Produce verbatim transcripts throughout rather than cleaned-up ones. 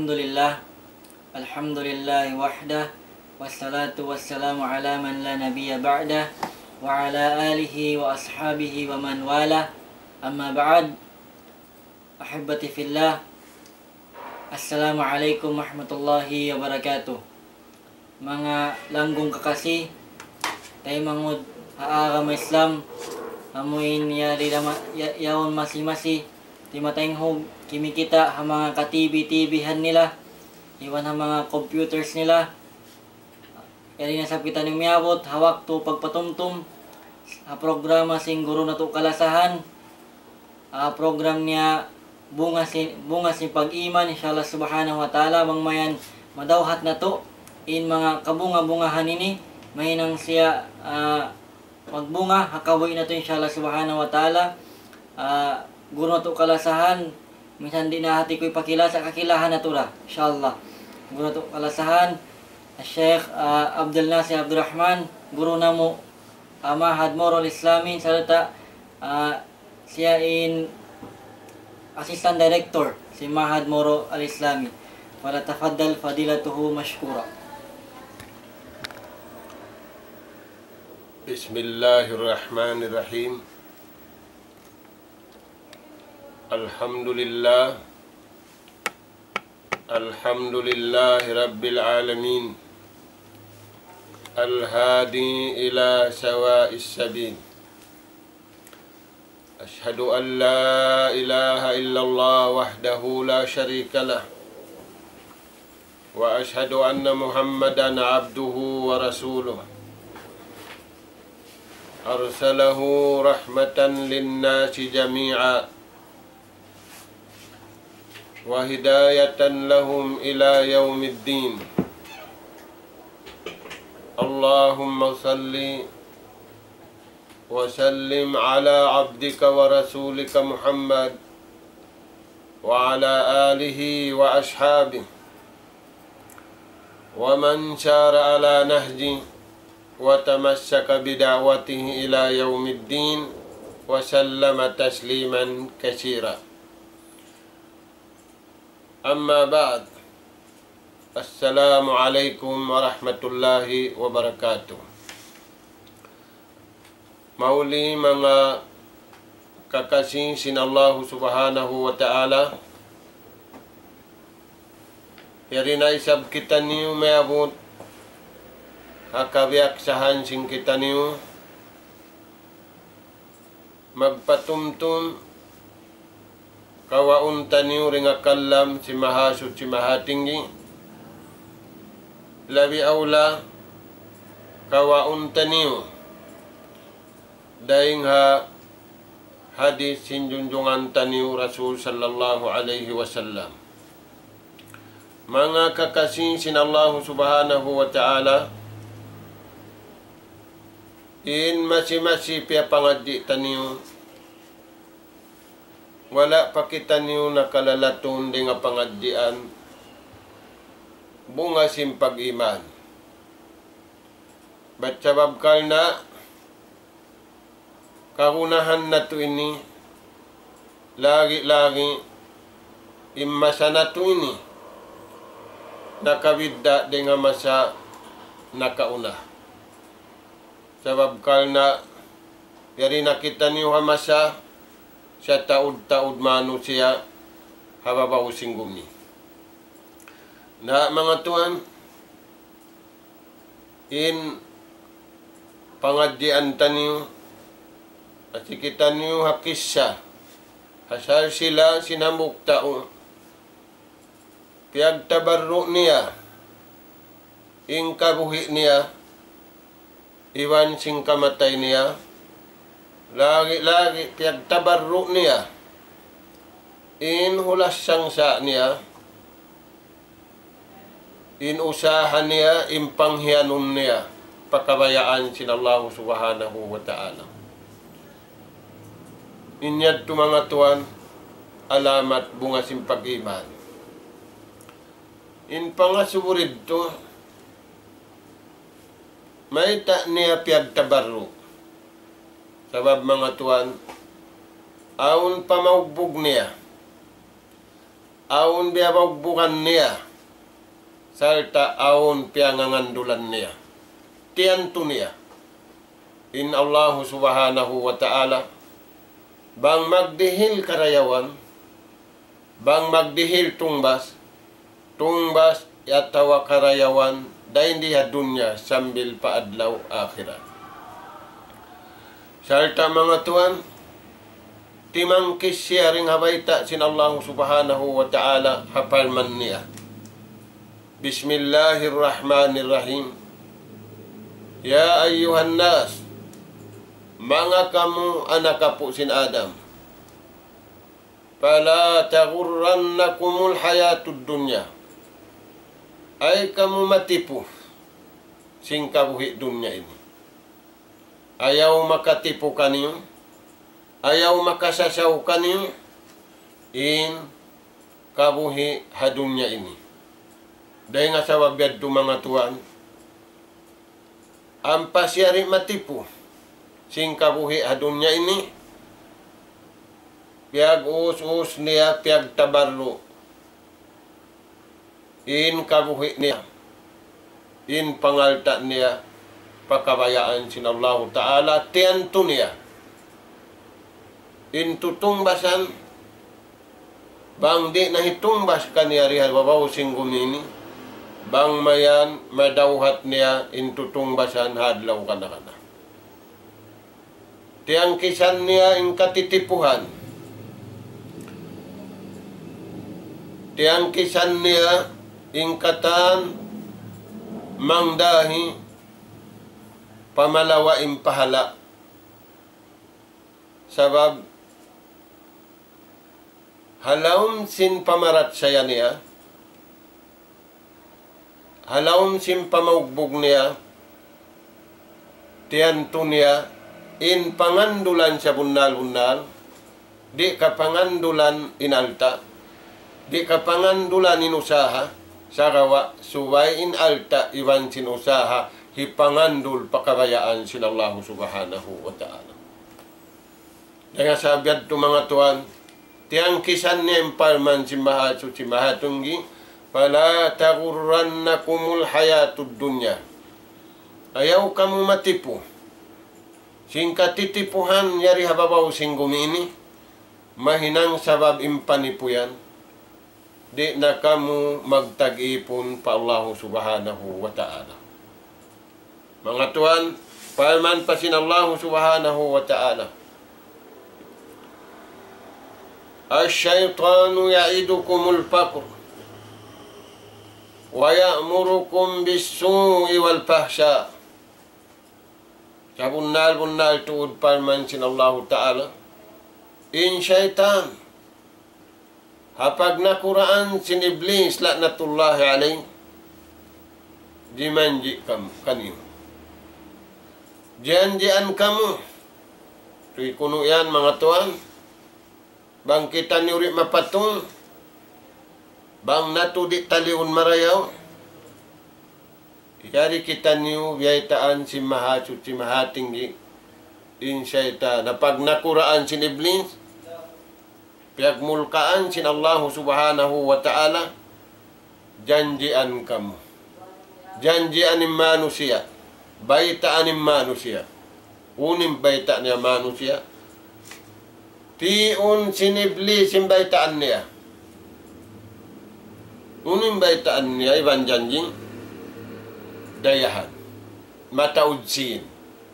الحمد لله. الحمد لله وحده، والصلاة والسلام على من لا نبي بعده، وعلى آله وأصحابه ومن والاه. أما بعد، أحبتي في الله، السلام عليكم ورحمة الله وبركاته. Manga langgung kakasi, taymanghud ha agama Islam, amuin yari da ma-, ya-, yaun masi-masi, timataynghug, kimikita' ha manga ka-T V-T V-han nila, iban ha manga computers nila. Yari na isab kitaniyu miyabut ha waktu pagpatumtum ha programa sin guru natu' kalasahan, ah, program niya bunga sin, bunga sin pag-iman, insha Allah subhanahu wa ta'ala, bang mayan madawhat natu' in manga kabunga-bungahan ini, mahinang siya, ah, magbunga ha kabuhi' natu', insha Allah subhanahu wa ta'ala. Ah, guru natu' kalasahan, minsan di' na hati ku ipakila, sa' kakilahan natu' da, insha Allah. Guru natu' kalasahan, Sheikh, ah, Abdul Nasir Abdul Rahman, guru namu', ah, Mahad Moro Al-Islami, sarta', ah, siya in Assistant Director sin Mahad Moro Al-Islami. فليتفضل فضيلته مشكورا. بسم الله الرحمن الرحيم. الحمد لله. الحمد لله رب العالمين. الهادي إلى سواء السبيل. أشهد أن لا إله إلا الله وحده لا شريك له، وأشهد أن محمدا عبده ورسوله، أرسله رحمة للناس جميعا وهداية لهم إلى يوم الدين. اللهم صل وسلم على عبدك ورسولك محمد وعلى آله وأصحابه ومن سار على نهجه وتمسك بدعوته إلى يوم الدين وسلم تسليما كثيرا. أما بعد، السلام عليكم ورحمة الله وبركاته. Mahuli manga kakasi sin Allahu Subhanahu wa Ta'ala, yari na isab kitaniyu miyabut ha kabiyaksahan sin kitaniyu magpatumtum kawaun taniyu dayn ha kalam sin Mahasuchi Mahatinggi, labi awla kawaun taniyu dayn ha hadith sin junjungan taniyu Rasul sallallahu alayhi wasallam. Manga kakasi sin Allahu Subhanahu wa Ta'ala, in masi-masi piyapangadji' taniyu, wala' pa kitaniyu nakalalatun dayn ha pangadjian bunga sin pag-iman. Bat sabab karna' kagunahan natu' ini, lagi'-lagi' in masa natu' ini nakabidda' dayn ha masa nakauna. Sabab karna' yari na kitaniyu ha masa sataud-taud manusiya' ha babaw sin gumi. Na, manga tuwan, in pangadjian taniyu, hati kitaniyu ha kissa, ha salsila sin hambuuk tau, piyagtabarru' niya in kabuhi' niya iban sin kamatay niya, lagi'-lagi' piyagtabarru' niya in hulas sangsa' niya, in usaha niya, in panghiyanun niya pa kabayaan sin Allahu Subhanahu wa Ta'ala. In yadtu, manga tuwan, alamat bunga sin pag-iman. In pangasubu didtu, mayta' niya piyagtabarru'? Sabab, manga tuwan, awn pamaugbug niya. awn biyabaugbugan niya, sarta' awn piyangangandulan niya. Tiyantu niya in Allahu Subhanahu wa Ta'ala, bang magdihil karayawan, bang magdihil tungbas, tungbas atawa karayawan dayn di ha dunya sambil pa adlaw akhirat. Sarta' manga tuwan, timangkis siya dayn ha bayta' sin Allahu Subhanahu wa Ta'ala ha parman niya. بسم الله الرحمن الرحيم. يا أيها الناس, manga kamu anak apu' sin Adam. فلا تغرنكم الحياة الدنيا. Ayaw kamu matipu sin kabuhi' dunya ini. Ayaw makatipu kaniyu, ayaw makasasaw kaniyu in kabuhi' ha dunya ini. Dayn ha sabab yadtu manga tuwan, ampa siya di' matipu sin kabuhi' ha dunya ini, piyag-us-us niya, piyagtabarru' in kabuhi' niya, in pangalta' niya, pa kabayaan sin Allahu Ta'ala, tiyantu niya in tutungbasan, bang di' na hitungbas kaniya di ha babaw sin gumi ini, bang mayan madawhat niya in tutungbasan ha adlaw kana-kana. Tiyangkisan niya in katitipuhan. Tiyangkisan niya in katan mangdahi pamalawa' in pahala'. Sabab ha lawm sin pamarachaya niya, ha lawm sin pamaugbug niya, tiyantu niya in pangandulan sabunnal-bunnal, di' kapangandulan in alta', di' kapangandulan in usaha, sagawa' subay in alta' iban sin usaha hipangandul pa kabayaan sin Allahu Subhanahu wa Ta'ala. Dayn ha sabab yadtu manga tuwan, tiyangkisan niya in parman sin Mahasuchi Mahatunggi, فلا تغرنكم الحياة الدنيا. Ayaw kamu matipu sin katitipuhan yari ha babaw sin gumi ini, mahinang sabab in panipu yan, di' na kamu magtag-ipun pa Allahu Subhanahu wa Ta'ala. Manga tuwan, parman pa sin Allahu Subhanahu wa Ta'ala, الشيطان يعدكم الفقر ويأمركم بالسوء والفحشاء. Sabunnal-bunnal tuud parman sin Allahu Ta'ala, in saytan, ha pagnakuraan sin Iblis la'natullahi alayh, jimanji' kamu, kaniyu. Janjian kamu. Tuy kunu' yan, manga tuwan. Bang kitaniyu di' mapatung, bang natu' di' taliun marayaw, yari kitaniyu biyaytaan sin Mahasuchi Mahatinggi in saytan, na pagnakuraan sin Iblis, piyagmulkaan sin Allahu Subhanahu wa Ta'ala, janjian kamu. Janjian in manusiya', baytaan in manusiya'. Unu in bayta' niya manusiya'? Tiun sin Iblis in baytaan niya. Unu in baytaan niya iban janjing? Dayahan. Mataud sīn.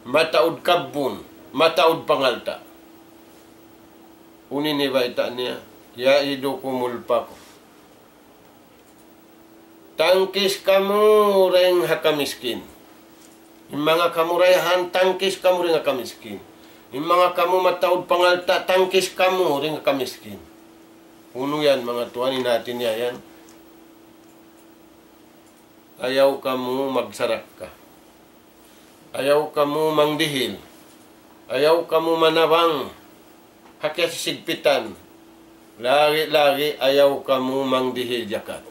Mataud kabbun. Mataud pangalta'. Unu in bayta' niya? يعدكم الفقر. Tangkis kamu dayn ha kamiskin. In manga kamu dayahan, tangkis kamu dayn ha kamiskin. In manga kamu mataud pangalta', tangkis kamu dayn ha kamiskin. Unu yan, manga tuwan, in hāti niya yan? Ayaw kamu magsarakka. Ayaw kamu mangdihil. Ayaw kamu manabang ha kiyasisigpitan. Lagi'-lagi' ayaw kamu mangdihil jakat.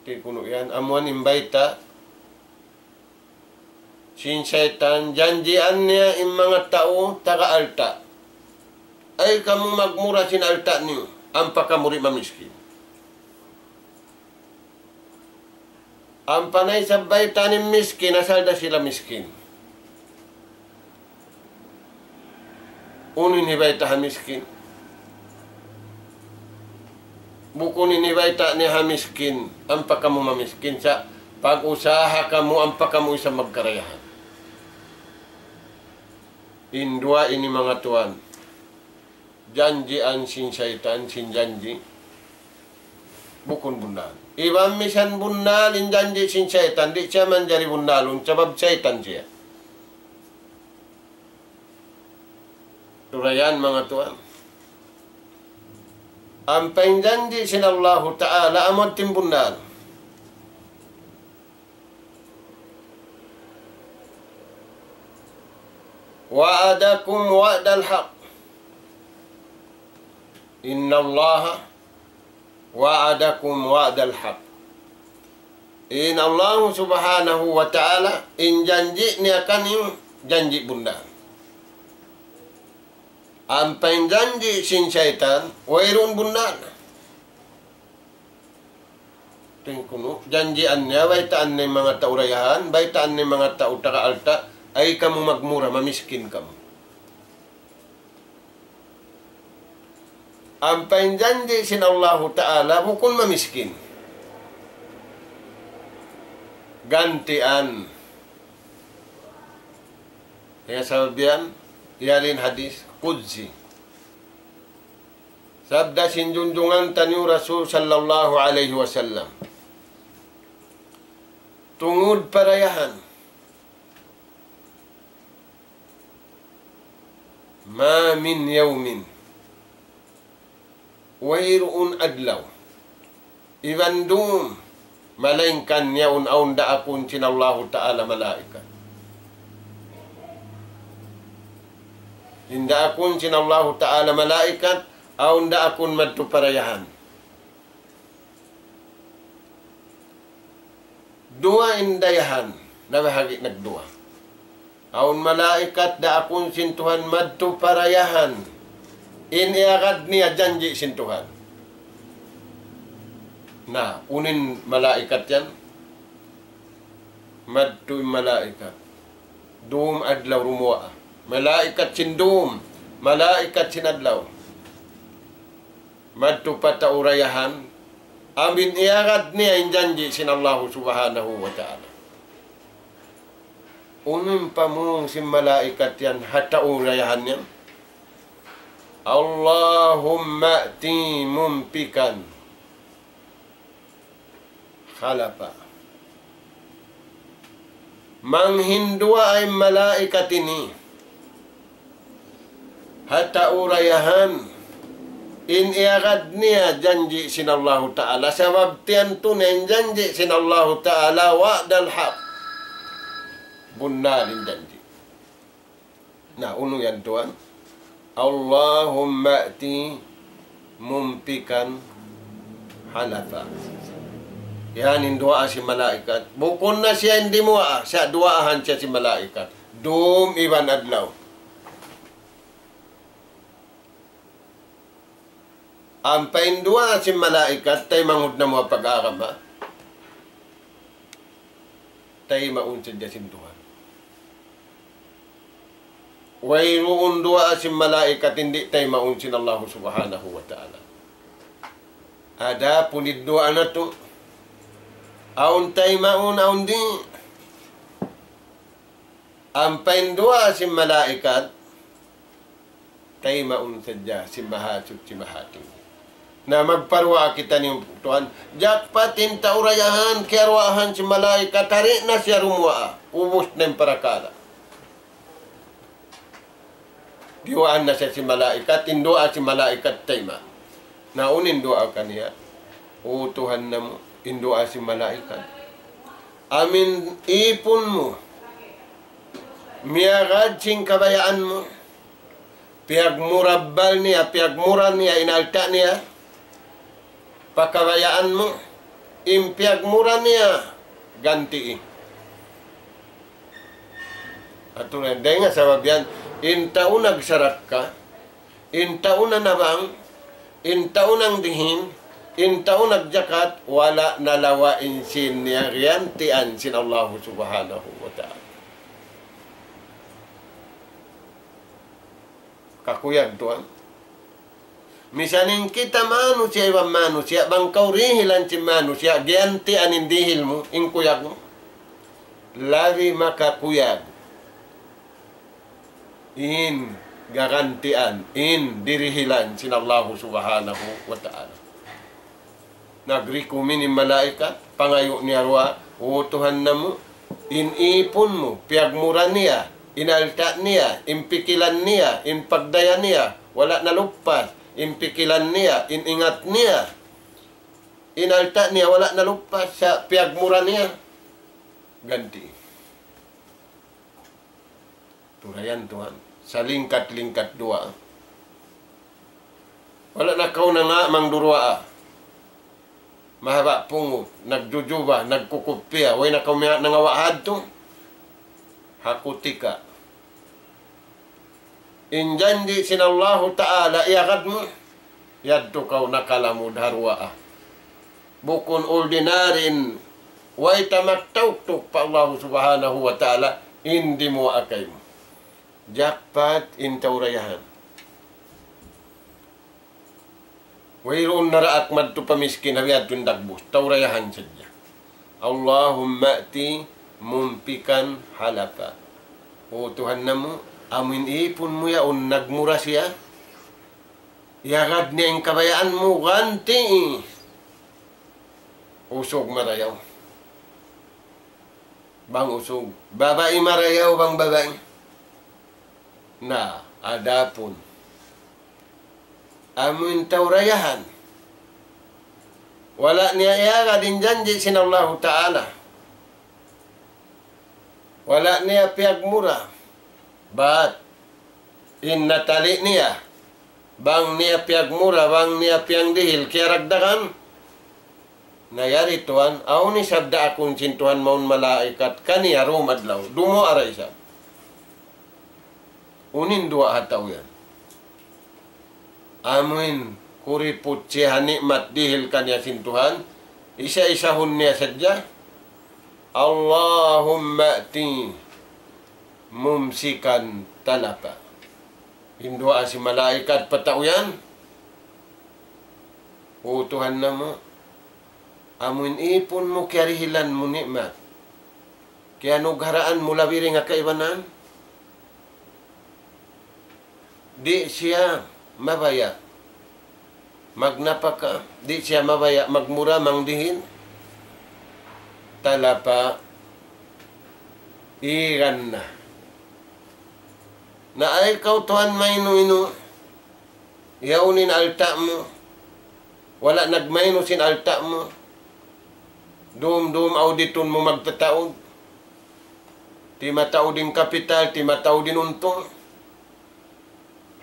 Hāti kunu' yan, amu yan in bayta' sin saytan, janjian niya in manga tau taga alta'. Ayaw kamu magmura sin alta' niyu. ampa kamu di' mamiskin. Ampa na isab bayta' in miskin, asal da sila miskin. Unu in hibayta' ha miskin? Bukun in hibayta' niya ha miskin, ampa kamu mamiskin sa', pag-usaha kamu, ampa kamu isab magkarayahan. In duwa ini manga tuwan, janjian sin saytan, sin janji', bukun bunnal. Iban misan bunnal in janji' sin saytan, di' siya manjari bunnalun, sabab saytan siya. Durayan manga tuwan. Ampa in janji' sin Allahu Ta'ala amu in bunnal. وعدكم وعد الحق. إن الله وعدكم وعد الحق. In Allah subhanahu wa ta'ala, in janji' niya kaniyu, janji' bunnal. Ampa in janji' sin saytan, wayruun bunnal. Tingkunu, janjian niya, baytaan niya manga tau rayahan, baytaan niya manga tau taga alta', ay kamu magmura, mamiskin kamu. Ampa in janji' sin Allahu Ta'ala, bukun mamiskin. Gantian. Ya, sabab yan, yari in hadis qudsi. Sabda sin junjungan taniyu Rasul sallallahu alayhi wasallam. Tungud pa dayahan. ما من يوم. Wayruun adlaw. Iban dum, malaingkan yaun awn daakun sin Allahu Ta'ala malaikat. In daakun sin Allahu Ta'ala malaikat, awn daakun madtu pa dayahan. Duwa in dayahan, nabahagi' nagduwa. Awn malaikat daakun sin Tuhan madtu pa dayahan. In iyagad niya janji' sin Tuhan. Na, unu in malaikat yan? Madtu in malaikat. Dum adlaw rumuwaa. Malaikat sin dum. Malaikat sin adlaw. Madtu pa tau dayahan, amu in iyagad niya in janji' sin Allahu Subhanahu wa Ta'ala. Unu in pamung sin malaikat yan ha tau dayahan yan? اللهم ائت منفقا خلفا. Manghinduwaa in malaikat ini ha tau dayahan, in iyagad niya janji' sin Allahu Ta'ala, sabab tiyantu niya in janji' sin Allahu Ta'ala وعد الحق. Bunnal in janji'. Na, unu yan tuwan? اللهم ائت منفقا خلفا. Yan in duwaa sin malaikat. Bukun na siya in dimuwaa, siya duwaahan siya sin malaikat. Dum iban adlaw. Ampa in duwaa sin malaikat, taymanghud namu' ha pag-agama. Taymaun sadja sin Tuhan. Wayruun duwaa sin malaikat di' taymaun sin Allahu Subhanahu wa Ta'ala. Adapun in duwaa natu', awn taymaun, awn di'. Ampa in duwaa sin malaikat, taymaun sadja sin Mahasuchi Mahatinggi. Na magparuwaa kitaniyu, tuwan, jackpot in tau dayahan, kiyaruwaahan sin malaikat, di' na siya rumuwaa, ubus na in parakala'. Diyuwaan na siya sin malaikat, in duwaa sin malaikat tayma'. Na unu in duwaa kaniya? O Tuhan namu', in duwaa sin malaikat. Amu in ipun mu, miyagad sin kabayaan mu, piyagmura bal niya, piyagmura niya in alta' niya, pa kabayaan mu, in piyagmura niya, gantii. Atu na, dayn ha sabab yan, in tau nagsarakka, in tau nanabang, in tau nangdihil, in tau nagjakat, wala' nalawa' in sin niya giyantian sin Allahu Subhanahu wa Ta'ala. Kakuyag tuwan. Misan in kita manusiya' iban manusiya', bang kaw dihilan sin manusiya', giyantian in dihil mu, in kuyag mu. Labi makakuyag in gagantian, in dirihilan sin Allahu Subhanahu wa Ta'ala. Nag-recommend in malaikat, pangayu' niya duwaa, "O Tuhan namu', in ipun mu, piyagmura niya, in alta' niya, in pikilan niya, in pagdaya niya, wala' naluppas, in pikilan niya, in ingat niya, in alta' niya, wala' naluppas, sa' piyagmura niya." Ganti. Turayan tuwan, salingkat-lingkat duwaa. Wala' na kaw nanga' mangduruwaa. Mahaba' pungut, nagjujuba, nagkukupiya, way na kaw miya-, nangawa' hadtu. Hakutika. In janji' sin Allahu Ta'ala iyagad mu, yadtu kaw nakalamud ha duwaa. Bukun ordinary in way ta magtauktuk pa Allahu Subhanahu wa Ta'ala, in dimuwaa kaymu. Jackpot in tau dayahan. Wayruun naraak madtu pa miskin, ha biyadtu in dagbus. Tau dayahan sadja. اللهم أعط منفقا خلفا. O Tuhan namu', amu in ipun mu yaun nagmura siya, iyagad niya in kabayaan mu, ganti'. Usug marayaw. Bang usug. Babai marayaw bang babai. Na, adapun amu in tau dayahan, wala' niya iyagad in janji' sin Allahu Ta'ala. Wala' niya piyagmura. Bat in natali' niya, bang niya piyagmura, bang niya piyangdihil, kiyaragdagan. Na yari tuwan, awn isab daakun sin Tuhan mawn malaikat kaniya dum adlaw, dumuwaa da isab. Unu in duwaa ha tau yan? Amu in kuriput siya ha ni'mat dihil kaniya sin Tuhan, isa-isahun niya sadja, اللهم أعط ممسكا تلفا. In duwaa sin malaikat pa tau yan, O Tuhan namu', amu in ipun mu kiyarihilan mu ni'mat, kiyanugharaan mu labi dayn ha kaibanan, di' siya mabaya' magnapaka, di' siya mabaya' magmura, mangdihil, تلفا, igan na. Na ay kaw Tuhan mainu-inu, yaun in alta' mu, wala' nagmainu sin alta' mu. Dum-dum auditun mu magtataud. Timataud in kapital, timataud in untung.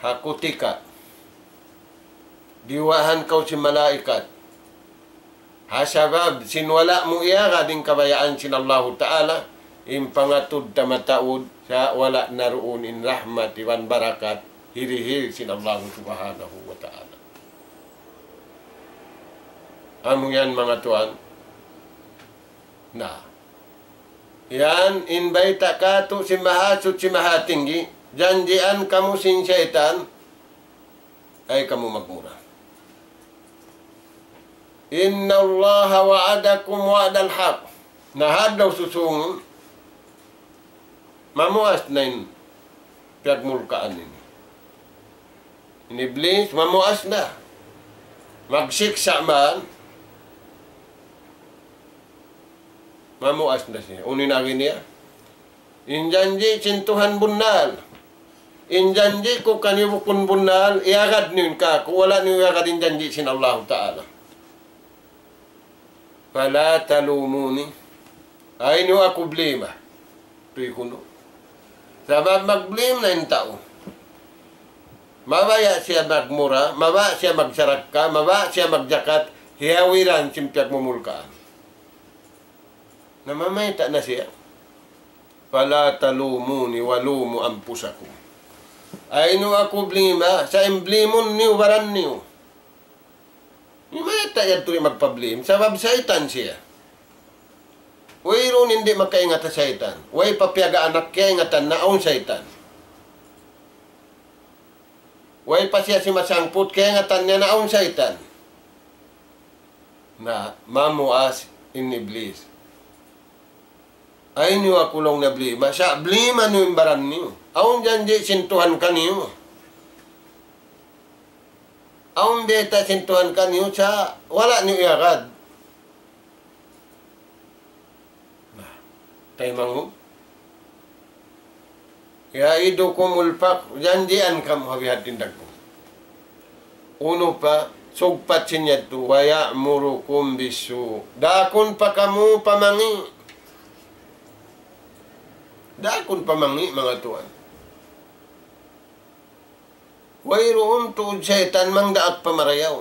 Hakutika, diyuwaahan kaw sin malaikat. Ha sabab sin wala' mu iyagad in kabayaan sin Allahu Ta'ala, in pangatud ta mataud sa' wala' na duun in rahmat iban barakat hirihil sin Allahu Subhanahu wa Ta'ala. Amu yan manga tuwan. Na. Yan in bayta' katu' sin Mahasuchi Mahatinggi, janjian kamu sin saytan, ay kamu magmura. إن الله وعدكم وعد الحق. Na ha adlaw susungun, mamuas na in piyagmulkaan ini. In Iblis, mamuas na. Magsiksa' man, mamuas na siya. Unu in agi niya? In janji' sin Tuhan bunnal. In janji' ku kaniyu bukun bunnal, iyagad niyu in kāku', wala' niyu iyagad in janji' sin Allahu Ta'ala. فلا تلوموني. Ayaw niyu aku blima. Tuy kunu'. Sabab mag-blame na in tau. Mabaya' siya magmura, mabaya' siya magsarakka, mabaya' siya magjakat, hiyawiran sin piyagmumulkaan. Na mamayta' na siya. فلا تلوموني ولوموا أنفسكم. Ayaw niyu aku blima, sa' in blimun niyu baran niyu. Kita' yadtu di' magpa-blame, sabab saytan siya. Wayruun di' makaingat ha saytan. Way pa piyag-aanak kaingatan na awn saytan. Way pa siya simasangput kaingatan niya na awn saytan. Na, mamuas in Iblis. Ay niyu aku laung niya blame. Sa' blame anu in baran niyu. Awn janji' sin Tuhan kaniyu. Awn bayta' sin Tuhan kaniyu sa' wala' niyu iyagad. Na, taymanghud. يعدكم الفقر, janjian kamu ha biya' ha tindag ku. Unu pa, sugpat sin yadtu, ويأمركم بالسوء. Daakun pa kamu pamangi'. Daakun pamangi', manga tuwan. Wayruun tuud saytan mangdaak pa marayaw.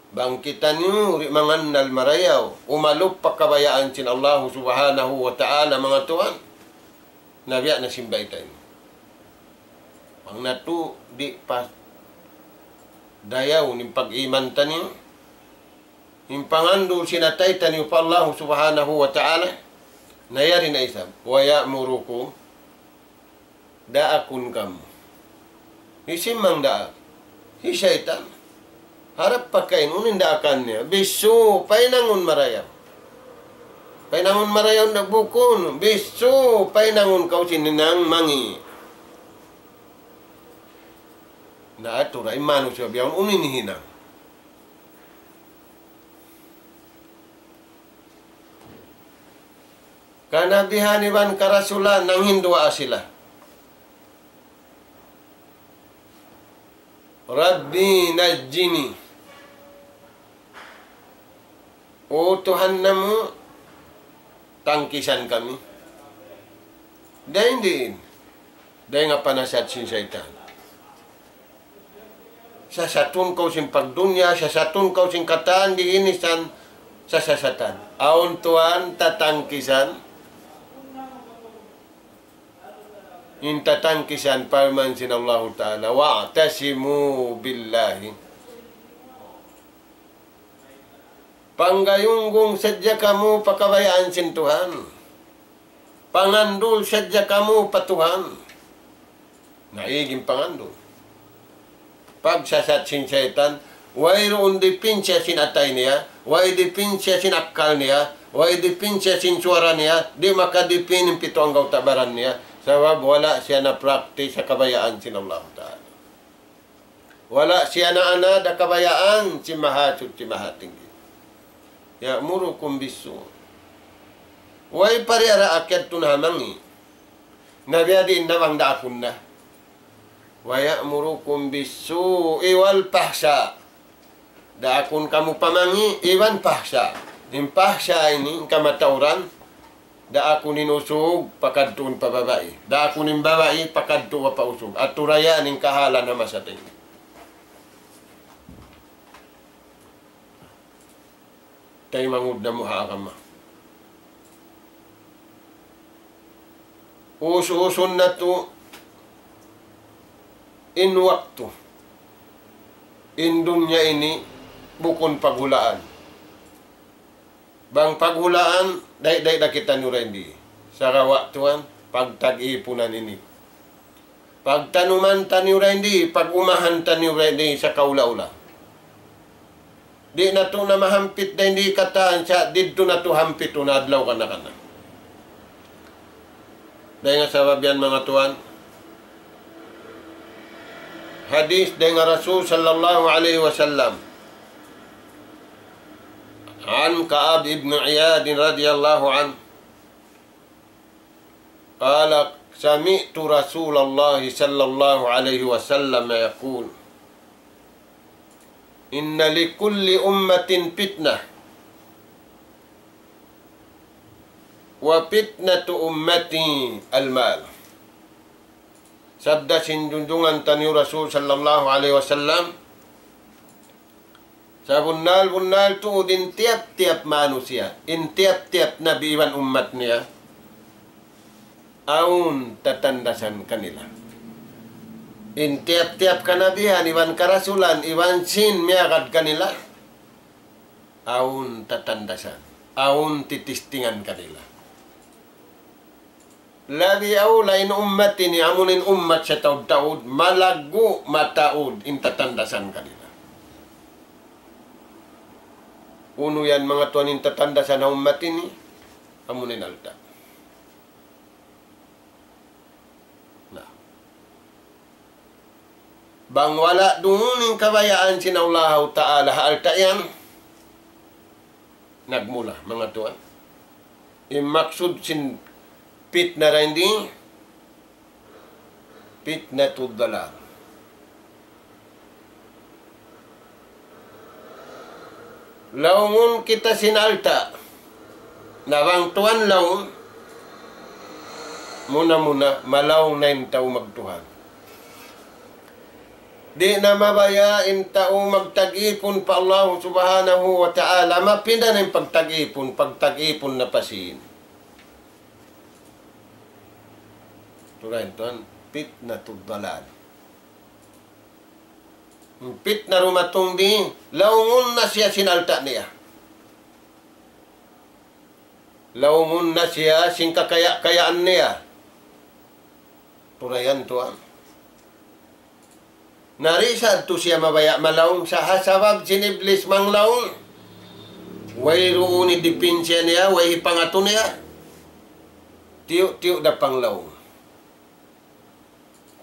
Bang kitaniyu di' mangannal marayaw, umalup pa kabayaan sin Allahu Subhanahu wa Ta'ala, manga tuwan. Na biya' na sin bayta' ini. Bang natu' di' pa dayaw in pag-iman taniyu, in pangandul sin atay taniyu pa Allahu Subhanahu wa Ta'ala, na yari na isab. ويأمركم, daakun kamu. Hisiyu in mangdaak? Hi saytan. Harap pa kain, unu in daakan niya? بالسوء, pahinangun marayaw. Pahinangun marayaw na bukun. بالسوء, pahinangun kaw sin hinang mangi'. Na atura, in manusiya' bihaun, unu in hinang? Kanabihan iban karasulan nanghinduwaa sila. رب نجني. O Tuhan namu', tangkisan kami. Dayn diin? Dayn ha panasat sin saytan. Sasatun kaw sin pagdunya, sasatun kaw sin katan di' ini san sasasatan. Awn tuwan tatangkisan. In tatangkisan parman sin Allahu Ta'ala, واعتصموا بالله. Panggayunggung sadja kamu pa kabayaan sin Tuhan. Pangandul sadja kamu pa Tuhan. Na igi in pangandul. Pagsasat sin saytan, wayruun dipinsya sin atay niya, way dipinsya sin akkal niya, way dipinsya sin suwara niya, di' makadipin in pitu anggawta' baran niya, sabab wala' siya na-practice ha kabayaan sin Allahu Ta'ala. Wala' siya naanad ha kabayaan sin Mahasuchi Mahatinggi. يأمركم بالسوء. Way pariyara akiyat tun ha mangi'. Na biya' diin na bang daakun na? ويأمركم بالسوء والفحشاء. Daakun kamu pa mangi' iban fahsha'. In fahsha' ini, in kamatauran, daakun in usug pakadtuun pa babai. Daakun in babai pakadtu pa usug. Atura yan in kahalan ha masa ta ini. Taymanghud namu' ha agama. Us-usun natu' in waktu. In dunya ini bukun paghulaan. Bang paghulaan, dayn-dayn da kitaniyu dayn di. Sarawa' tuwan, pagtag-ipunan ini. Pagtanuman taniyu dayn di, pag-umahan taniyu dayn di sa kaula-ula. Di' natu' na mahampit dayn di katan sa' didtu natu' hampitun adlaw kana-kana. Dayn ha sabab yan, manga tuwan, hadith dayn ha Rasul sallallahu alayhi wasallam. عن كعب بن عياض رضي الله عنه قال: سمعت رسول الله صلى الله عليه وسلم يقول: إن لكل أمة فتنة، وفتنة أمتي المال. Sabda sin junjungan taniyu Rasul sallallahu alayhi wasallam, sabunnal-bunnal tuud in tiyap-tiyap manusiya', in tiyap-tiyap nabi iban ummat niya, awn tatandasan kanila. In tiyap-tiyap kanabihan iban karasulan iban sin miyagad kanila, Awn tatandasan, awn titistingan kanila. Labi awla in ummat ini, amu in ummat sataud-taud, malaggu' mataud in tatandasan kanila. Unu yan, manga tuwan, in tatandasan ha ummat ini? Amu in alta'. Na. Bang wala' duun in kabayaan sin Allahu Ta'ala ha alta' yan, nagmula, manga tuwan. In maksud sin pitna dayn di, pitnatud dalal. Laungun kita sin alta'. Na bang tuwan laung, muna-muna, malaung na in tau magtuhan. Di' na mabaya' in tau magtag-ipun pa Allahu Subhanahu wa Ta'ala, mapinda na in pagtag-ipun, pagtag-ipun na pa sīn. Turan tuwan, pitnatud dalal. In pitna dumatung di, laungun na siya sin alta' niya. Laungun na siya sin kakaya-kayaan niya. Turayan tuwan. Na di' sa tuud siya mabaya' malaung sa ha sabab sin Iblis manglaung. Wayruun in dipinsiya niya, way hipangatu niya. Tiyu'-tiyu' da panglaung.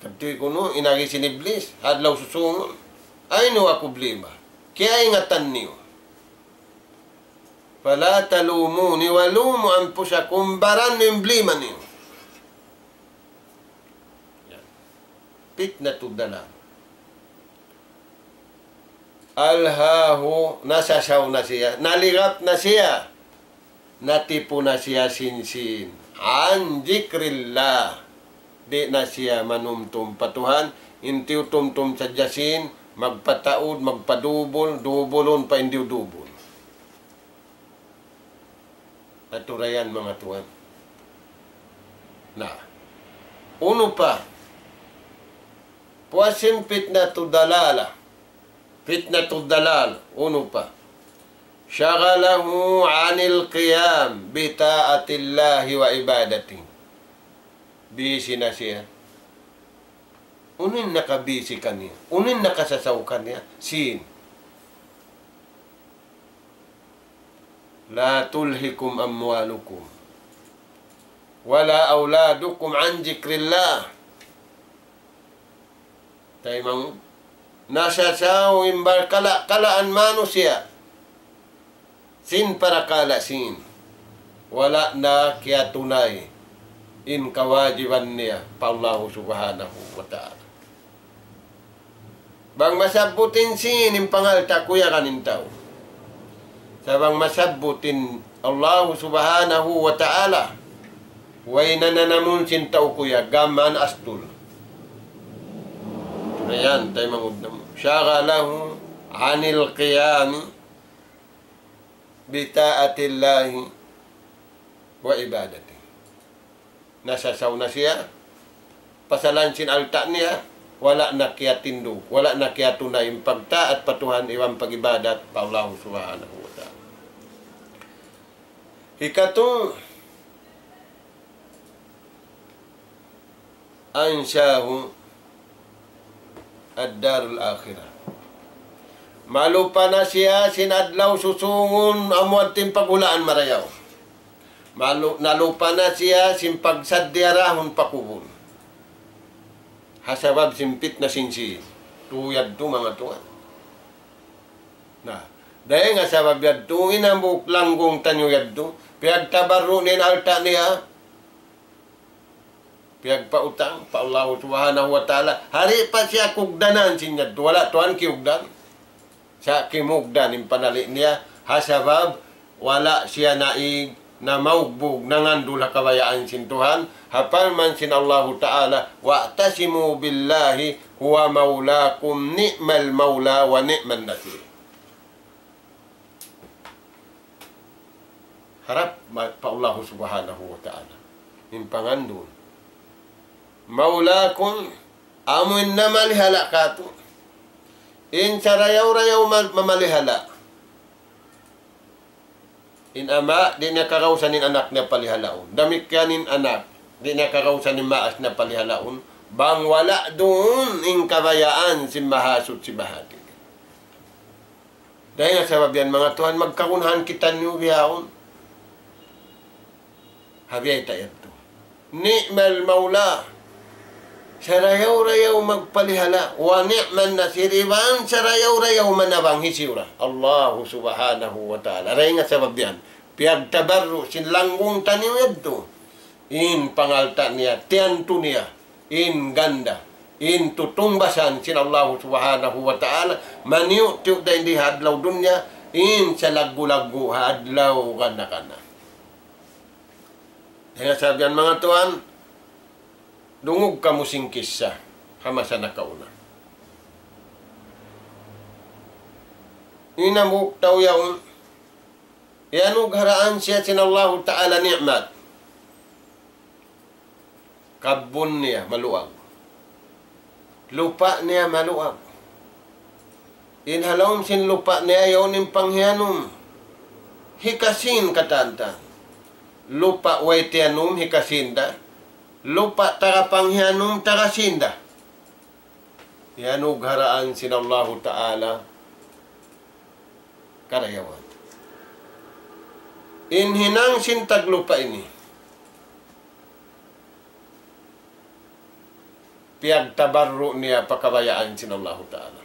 Kadtu kunu' in agi sin Iblis, ha adlaw susūngun. Ay, unu in problema? Kiyaingatan niyu. فلا تلوموني ولوموا أنفسكم, baran niyu in problema niyu. Yan. Pitnatud dalal. ألهاه, nasasaw na siya, naligap na siya, natipu na siya sin sīn. عن ذكر الله. Di' na siya manumtum pa Tuhan, in tiyutumtum sadja sīn, magpataud, magpadubul, dubulun pa in diyudubul. Aturayan manga tuwan. Na. Unu pa? Puas sin pitnatud dalala. Pitnatud dalal. Unu pa? شغله عن القيام بطاعة الله وعبادته. Busy na siya. Unu in nakabisi kaniya? Unu in nakasasaw kaniya? Sīn. لا تلهكم أموالكم ولا أولادكم عن ذكر الله. Taymanghud, nasasaw in barkala'-kalaan manusiya' sin parakala' sīn, wala' na kiyatunay in kawajiban niya pa Allahu Subhanahu wa Ta'ala. Bang masabbut in sīn in pangalta', kuyagan in tau. Sa' bang masabbut in Allahu Subhanahu wa Ta'ala, way nananamun sin tau kuyag, gam mayan astul. Na yan, taymanghud namu'. شغله عن القيام بطاعة الله وعبادته. Nasasaw na siya, pasalan sin alta' niya, wala' na kiyatindug, wala' na kiyatunay in pagtaat pa Tuhan iban pag-ibadat pa Allahu Subhanahu wa Ta'ala. Hikatu, أنساه الدار الآخرة. Malupa na siya sin adlaw susūngun, amu yadtu in paghulaan marayaw. Malu-, nalupa na siya sin pagsaddiya dahun pa kubul. Ha sabab sin pitna sin sīn. Tu yadtu manga tuwan. Na, dayn ha sabab yadtu, in hambuuk langgung taniyu yadtu, piyagtabarru' niya in alta' niya, piyagpautang pa Allahu Subhanahu wa Ta'ala. Di' pa siya kugdanan sin yadtu, wala' tuwan kiyugdan. Sa' kimugdan in panali' niya, ha sabab wala' siya naig, namaugbug, nangandul ha kabayaan sin Tuhan, ha parman sin Allahu Ta'ala, واعتصموا بالله هو مولاكم نعم المولى ونعم النصير. Harap ma-, pa Allahu Subhanahu wa Ta'ala in pangandul. مولاكم, amu in namalihala' kātu'. In sarayaw-rayaw ma-, mamalihala'. In ama', di' niya kagausan in anak niya palihalaun. Damikkiyan in anak, di' niya kagausan in maas niya palihalaun. Bang wala' duun in kabayaan sin Mahasuchi Mahatinggi. Dayn ha sabab yan, manga tuwan, magkagunahan kitaniyu bihaun. Ha biya' ta yadtu. Ni'mal mawla. Sarayaw-rayaw magpalihala'. Wa ni'man nasir, iban sarayaw-rayaw manabang, hisiyu ra? Allahu subhanahu wa ta'ala. Dayn ha sabab yan, piyagtabarru' sin langgung taniyu yadtu. In pangalta' niya, tiyantu niya, in ganda, in tutungbasan sin Allahu subhanahu wa ta'ala, maniyu'-tiyu' dayn di ha adlaw dunya, in salaggu'-laggu' ha adlaw gana-gana. Dayn ha sabab yan, manga tuwan, dungug kamu sin kissa ha masa nakauna. In hambuuk tau yaun, iyanugharaan siya sin Allahu Ta'ala ni'mat. Kabbun niya maluag. Lupa' niya maluag. In ha lawm sin lupa' niya yaun in panghiyanum. Hikasin katan-katan. Lupa' way tiyanum hikasin da. Lupa' taga panghiyanum taga sin da. Iyanugharaan sin Allahu Ta'ala karayawan. In hinang sin taglupa' ini, piyagtabarru' niya pa kabayaan sin Allahu Ta'ala.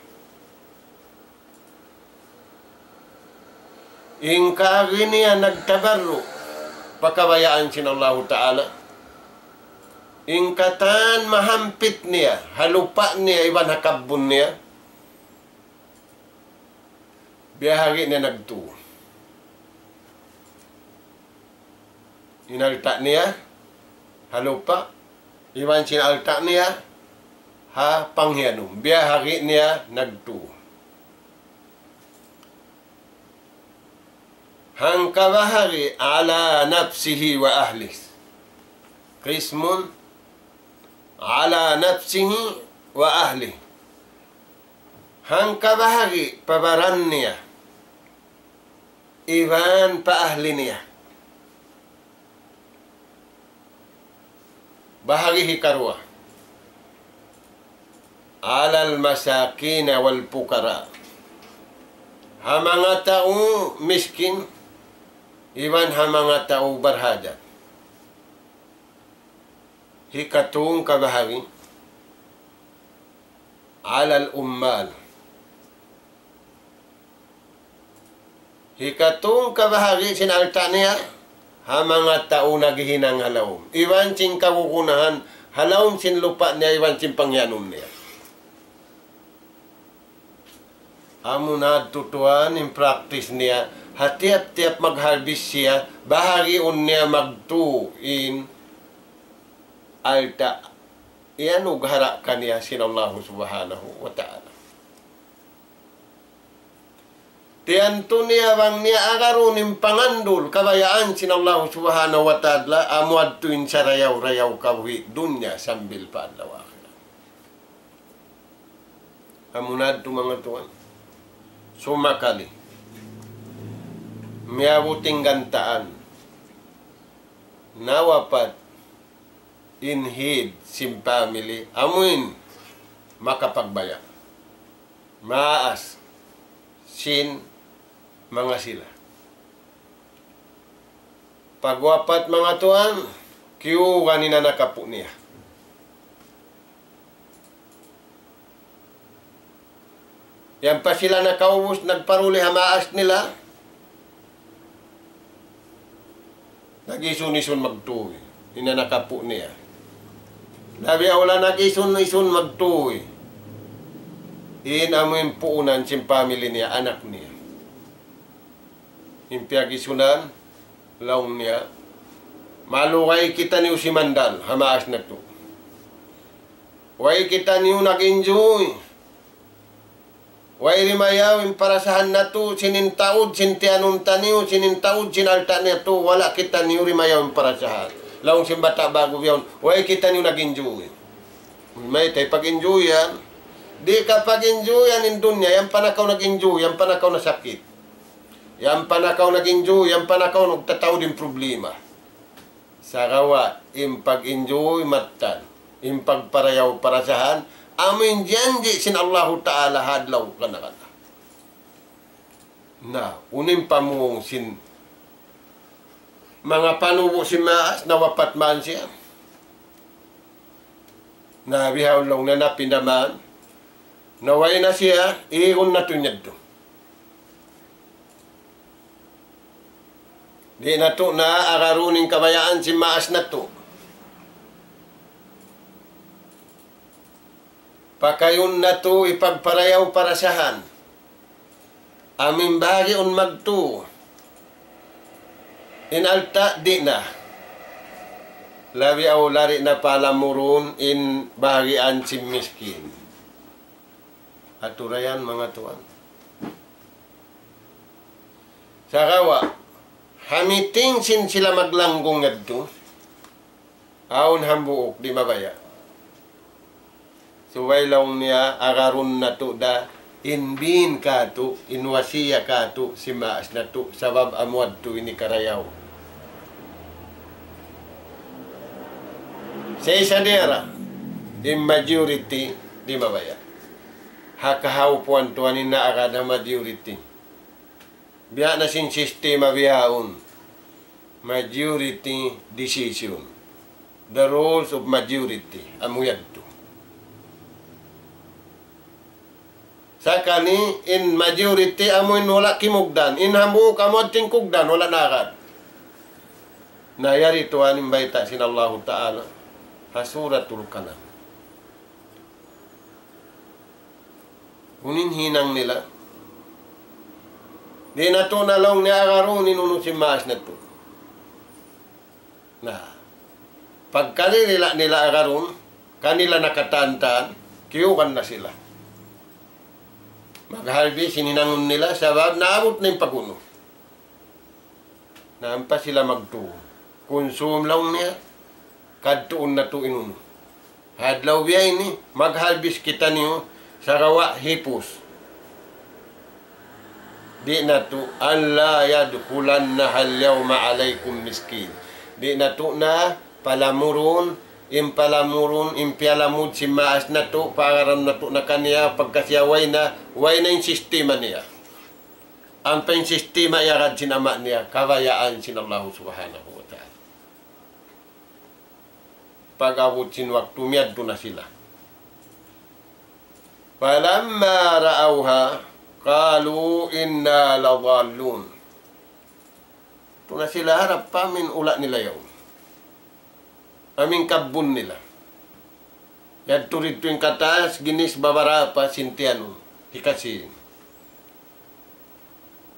In kaagi niya nagtabarru' pa kabayaan sin Allahu Ta'ala. In katan mahampit niya ha lupa' niya iban ha kabbun niya, biya' ha agi niya nagtū. In alta' niya ha lupa', iban sin alta' niya ha panghiyanum. Biya' ha agi niya nagtū. Hangkabahagi' على نفسه وأهله. قسم على نفسه وأهله. Hangkabahagi' pa baran niya iban pa ahli niya. Bahagi' hikaruwa. على المساكين والفقراء. Ha manga tau miskin, iban ha manga tau barhajat. Hikatū kabahagi'. على العمال. Hikatū kabahagi' sin alta' niya, ha manga tau naghihinang ha lawm. Iban sin kagunahan, ha lawm sin lupa' niya, iban sin panghiyanum niya. Amuna tuwan in practice niya, ha tiyap-tiyap mag-harvest siya, bahagiun niya magtū in alta' iyanughara' kaniya sin Allahu Subhanahu wa Ta'ala. Tiyantu niya bang niya agarun in pangandul kabayaan sin Allahu Subhanahu wa Ta'ala, amu yadtu in sarayaw-rayaw kabuhi' dunya sambil pa adlaw akhirat. Amuna yadtu manga tuwan. Sumakali miyabut in gantaan, nawapat in head sin family, amuin makapagbaya'. Maas sin manga sila. Pagwapat manga tuwan, kiyugan in anak apu' niya. Yan pa sila nakaubus, nagparuli ha maas nila. Nag-isun-isun magtūy in anak apu' niya. Labi awla nag-isun-isun magtūy in amuin puunan sin family niya, anak niya. In piyag-isunan, laung niya, malu way kitaniyu simandal ha maas natu'. Way kitaniyu nag-enjoy. Way rimayaw in parasahan natu', sin in taud sin tiyanum taniyu, sin in taud sin alta' natu', wala' kitaniyu rimayaw in parasahan. Laung sin bata' ba'gu bihaun, way kitaniyu nag-enjoy. Mayta' pag-enjoyan? Di' ka pag-enjoyan in dunya, yan pa na kaw nag-enjoy, yan pa na kaw nasakit. Yan pa na kaw nag-enjoy, yan pa na kaw nagtataud in problema. Sagawa' in pag-enjoy mattan, in pagparayaw parasahan, amu in janji' sin Allahu Ta'ala ha adlaw kana-kana. Na, unu in pamung sin manga panubu' sin maas, nawapat man siya. Na bihaun laung niya napinda man. Na way na siya, ihun natu' niya yadtu. Di' natu' na agarun in kabayaan sin maas natu'. Pakayun natu' hipagparayaw parasahan. Amu in bahagiun magtu. In alta' di' na. Labi awla di' na palamurun in bahagian sin miskin. Aturayan manga tuwan. Sagawa', ha meeting sin sila maglanggung yadtu, awn hambuuk di' mabaya'. Subay laung niya agarun natu' da in bin katu', in wasiya katu', sin maas natu', sabab amu yadtu ini karayaw. Sa' isa diyara, in majority di' mabaya'. Ha kahaupuan tuwan in naagad ha majority. Biya' na sin sistema bihaun. Majority decision. The rules of majority. Amu yadtu. Sakali in majority amu in wala' kimugdan. In hambuuk amu in tingkugdan, wala' naagad. Na yari tuwan in bayta' sin Allahu Ta'ala. Ha Suratul Kalam. Unu in hinang nila. Di' natu' na laung niya agarun in unu sin maas natu'. Na, pagka di' nila, nila agarun, kanila nakatantan, kiyugan na sila. Maghalbi' sin hinangun nila, sabab naabut na in pag-unu. Na ampa sila magtuy. Kunsum laung niya, kadtuun natu' in unu. Ha adlaw biya' ini, maghalbis kitaniyu, sagawa' hipus. Di' natu', ألا يدخلنها اليوم عليكم مسكين. Di' natu' na palamurun, in palamurun, in piyalamud sin maas natu', pagarun natu' na kaniya, pagka siya way na, way na in sistema niya. Ampa in sistema iyagad sin ama' niya, kabayaan sin Allahu Subhanahu wa Ta'ala. Pag-abut sin waktu, miyadtu na sila. فلما رأوها قالوا إنا لضالون. Yadtu na sila harap pa amu in hula' nila yaun. Amu in kabbun nila. Yadtu didtu in kataas, ginis babarapa sin tiyanun. Hikasi.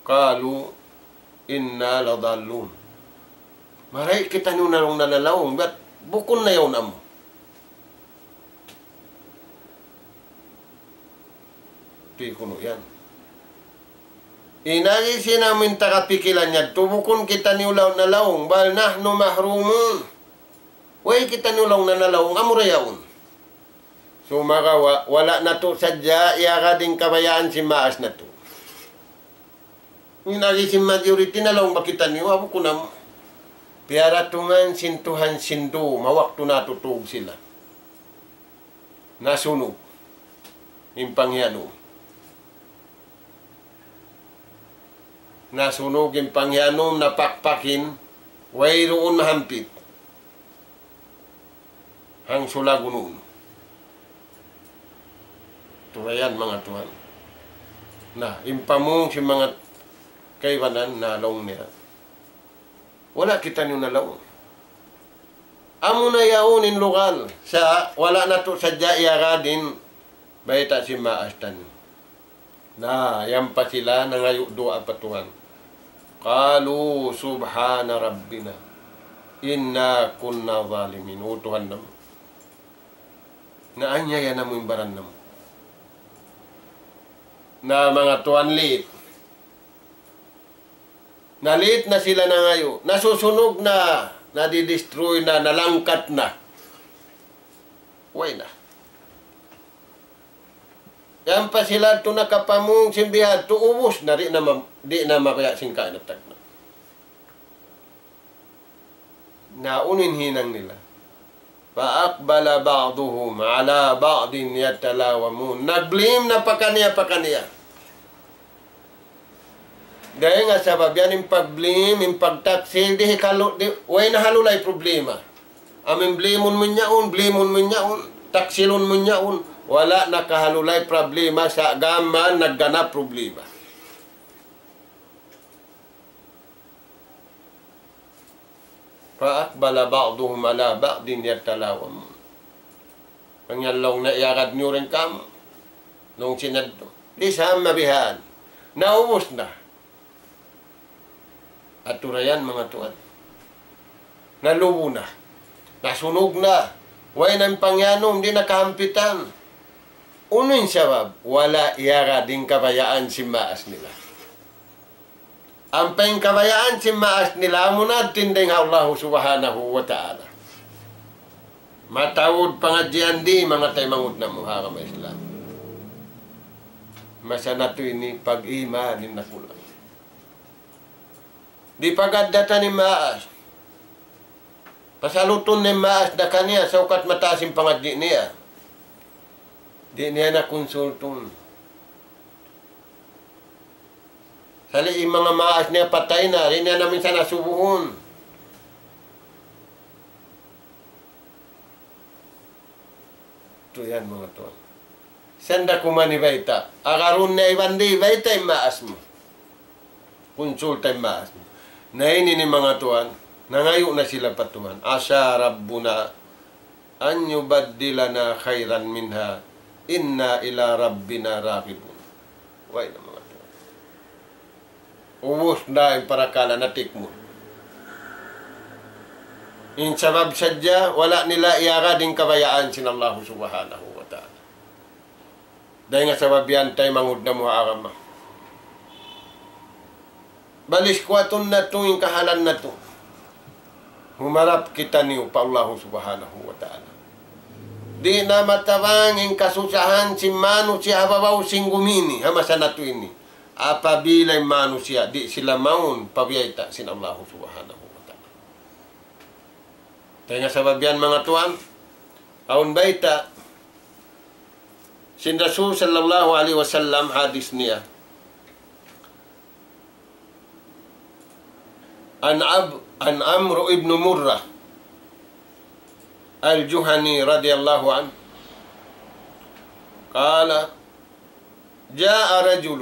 قالوا إنا لضالون. Marayi' kitaniyu na laung nalalaung, bat bukun na yaun amu. Di' kunu' yan. In agi sin amu in taga pikilan yadtu, bukun kitaniyu laung nalaung, بل نحن محرومون. Way kitaniyu laung nalalaung, amura yaun. Sumagawa', wala' natu' sadja iyagad in kabayaan sin maas natu'. In agi sin majority nalaung ba kitaniyu, abu kunam. Piyaratungan sin Tuhan sin dum, ha waktu natutug sila. Nasunug in panghiyanum. Nasunug in panghiyanum, napakpak in, wayruun mahampit. Hangsulag unu-unu. Turayan manga tuwan. Na, in pamung sin manga kaibanan nalaung niya. Wala' kitaniyu nalaung. Amuna yaun in lugal. Sa' wala' natu' sadja iyagad in bayta' sin maas taniyu. Na, yan pa sila nangayu' duwaa pa Tuhan. قالوا سبحان ربنا إنا كنا ظالمين. O Tuhan namu'. Naanyaya namu' in baran namu'. Na manga tuwan, lit. Na lit na sila nangayu'. Nasusunug na, nadidestroy na, nalangkat na. Way na. Ampa sila tu nakapamung sin bihadtu, ubus na, di' na ma-, di' na mabaya' sin kain at tagna'. Na unu in hinang nila? فأقبل بعضهم على بعض يتلاومون. Nag-blame na pakaniya-pakaniya. Dayn ha sabab yan in pag-blame, in pagtaksil, di' hikalu-, di', way na halulay problema. Amu in blame-un mu in yaun, blame-un mu in yaun, taksilun mu in yaun, wala' na kahalulay problema sa' gam mayan nagganap problema. فأقبل بعضهم على بعض يتلاومون. Pangiyallung na iyagad niyu dayn kāmu'. Laung sin yadtu. Di' sa mabihan. Naubus na. Atu ra yan, manga tuwan. Nalubu na. Nasunug na. Way na in pangiyanum, di' na kahampitan. Unu in sabab? Wala' iyagad in kabayaan sin maas nila. Ampa in kabayaan sin maas nila amu na dayn ha Allahu Subhanahu wa Ta'ala. Mataud pangadjian di' manga taymanghud namu' ha agama Islam. Masa natu' ini pag-iman in nakulang. Di' pag-addatan in maas. Pasalutun in maas da kaniya, saukat mataas in pangadji' niya. Di' niya na konsultun. Sali' in manga maas niya patay na, di' niya na minsan asubuhun. Tuud yan, manga tuwan. Sanda ku man hibayta'. Agarun niya iban di', bayta' in maas mu. Konsulta in maas mu. Na ini ini, manga tuwan, nangayu' na sila pa Tuhan. عسى ربنا أن يبدلنا خيرا منها إنا إلى ربنا راغبون. Way na, manga tuwan. Ubus na in parakala' natikmul. In sabab sadja, wala' nila iyagad in kabayaan sin Allahu Subhanahu wa Ta'ala. Dayn ha sabab yan taymanghud namu' ha agama. Baliskuwatun natu' in kahalan natu'. Humarap kitaniyu pa Allahu Subhanahu wa Ta'ala. Di' na matabang in kasusahan sin manusiya' ha babaw sin gumi ini, ha masa natu' ini. Apabila in manusiya' di' sila mawn pa biyayta' sin Allahu Subhanahu wa Ta'ala. Dayn ha sabab yan, manga tuwan, awn bayta' sin Rasul sallallahu alayhi wasallam, hadis niya. عن عب-، عن عمرو بن مرة الجهني رضي الله عنه قال: جاء رجل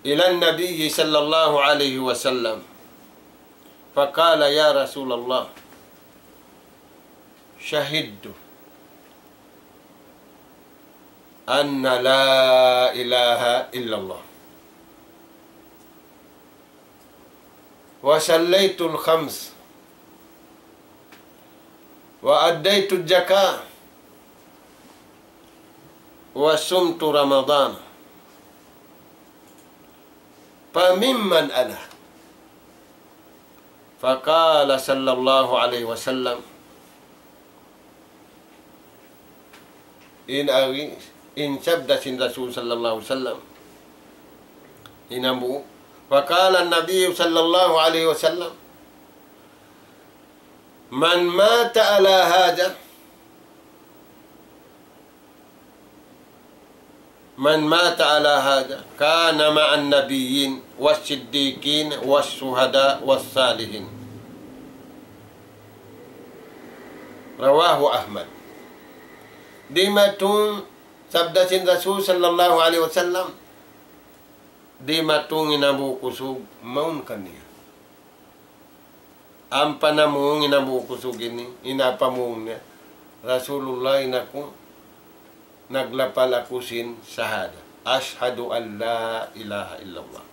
إلى النبي صلى الله عليه وسلم فقال: يا رسول الله، شهدت أن لا إله إلا الله، وصليت الخمس، وأديت الزكاة، وصمت رمضان، فممن أنا؟ فقال صلى الله عليه وسلم، in agi, in sabda sin Rasul sallallahu alayhi wasallam, in hambuuk, فقال النبي صلى الله عليه وسلم: من مات على هذا، من مات على هذا كان مع النبيين والصديقين والشهداء والصالحين. رواه أحمد. Dimatung, sabda sin Rasul sallallahu alayhi wasallam, dimatung in hambuuk usug mawn kaniya. Ampa namung in hambuuk usug ini, in pamung niya, Rasulullah, in aku, naglapal aku sin shahada. أشهد أن لا إله إلا الله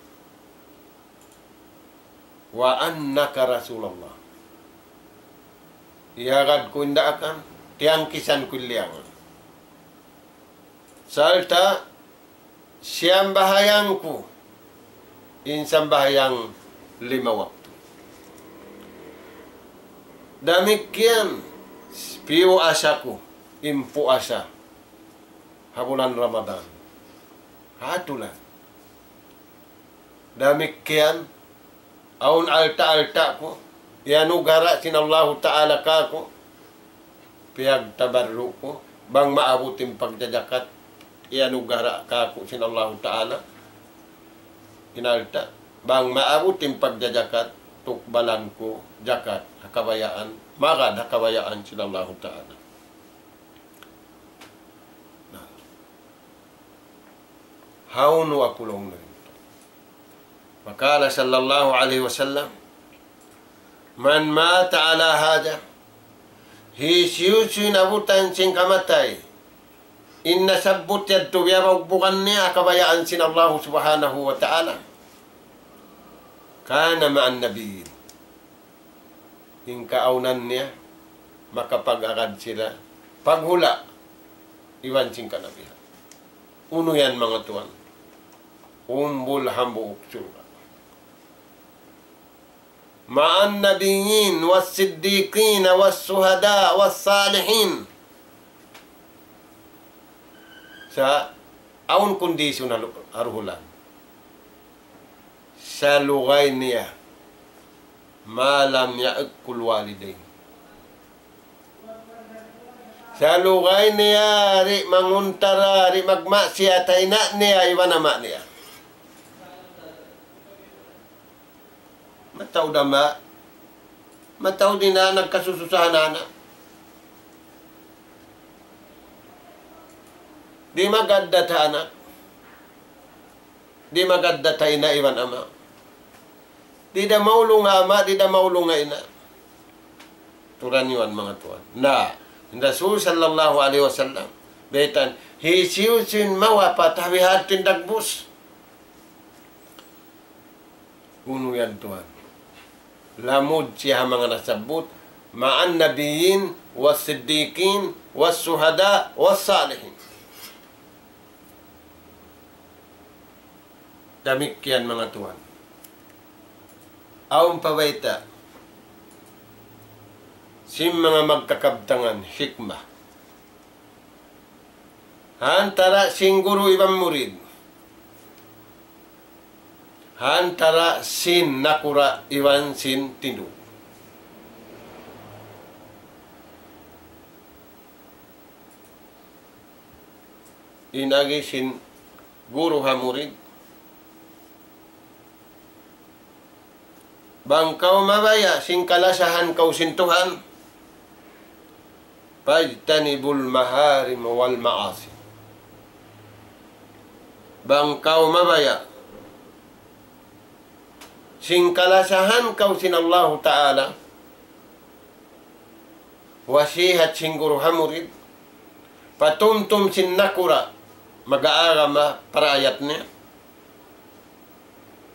وأنك رسول الله. Iyagad ku in daakan, tiyangkisan ku in liyangan. Sarta' siyambahayang ku in sambahayang lima waktu. Damikkiyan piyuasa ku in puasa. ha bulan Ramadan. Ha tulan. Damikkiyan, awn alta'-alta' ku, iyanugara' sin Allahu Ta'ala kāku', piyagtabarru' ku, bang maabut in pagjajakat, iyanugara' kāku' sin Allahu Ta'ala, in alta', bang maabut in pagjajakat, tukbalan ku jakat, ha kabayaan, magad ha kabayaan sin Allahu Ta'ala. Na. Hawnu aku laung niya. فقال صلى الله عليه وسلم: من مات على هذا, hisiyu-siyu in abutan sin kamatay, in nasabbut yadtu biya' baubukan niya ha kabayaan sin Allah Subhanahu wa Ta'ala, كان مع النبيين. In kaawnan niya, makapag-agad sila, paghula', iban sin kanabihan. Unu yan, manga tuwan? Umbul hambuuk surga'. مع النبيين والصديقين والشهداء والصالحين. Sa' awn kondisyon ha lu-, ha duhulan. Salugay niya, ما لم يعق الوالدين. Salugay niya, di' manguntara, di' magmaksiyat ha ina' niya, iban ama' niya. Mataud ama', mataud ina' nagkasususahan anak. Di' magaddat ha anak. Di' magaddat ha ina' iban ama'. Di' da maulung ha ama', di' da maulung ha ina'. Turan iban manga tuwan. Na, in Rasul sallallahu alayhi wasallam, baytaan, hisiyu-siyu in mawapat ha bihaun dagbus. Unu yan tuwan. Lamud siya ha manga nasabbut, مع النبيين والصديقين والشهداء والصالحين. Damikkiyan manga tuwan. Awn pa bayta' sin manga magkakabtangan hikmah. Ha antara' sin guru iban murid. Ha antara' sin nakura' iban sin tindug. In agi sin guru ha murid. Bang kaw mabaya' sin kalasahan kaw sin Tuhan, فاجتنبوا المحارم والمعاصي. Bang kaw mabaya' sin kalasahan kaw sin Allahu Ta'ala, wasihat sin guru ha murid, patumtum sin nakura' mag-aagama pa raayat niya.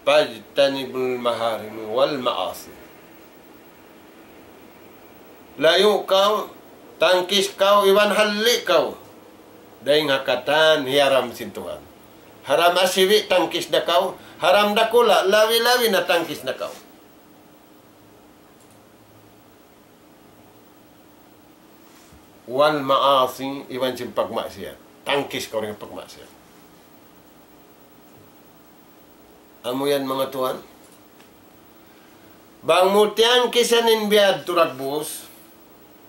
فاجتنبوا المحارم والمعاصي. Layu' kaw, tangkis kaw, iban halli' kaw dayn ha katan hiyaram sin Tuhan. Haram asibi' tangkis da kaw, haram dakula', labi-labi na tangkis da kaw. والمعاصي, iban sin pagmaksiyat. Tangkis kaw dayn ha pagmaksiyat. Amu yan manga tuwan. Bang mu tiyangkisan in biya' ha dagbus,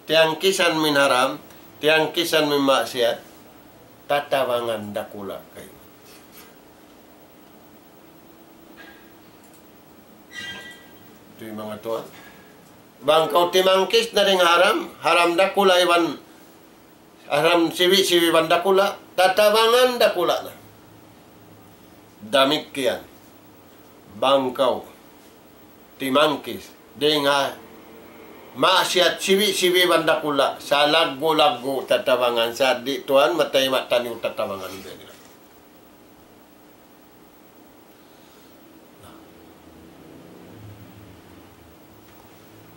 tiyangkisan mu in haram, tiyangkisan mu in maksiyat, tatabangan dakula' kaymu. Tuwi manga tuwan. Bang kaw timangkis na dayn ha haram, haram dakula' iban, haram sibi'-sibi' iban dakula', tatabangan dakula' na. Damikkiyan. Bang kaw timangkis dayn ha maksiyat sibi'-sibi' iban dakula', salaggu'-laggu' tatabangan, sa' di' tuwan matay mataniyu tatabangan.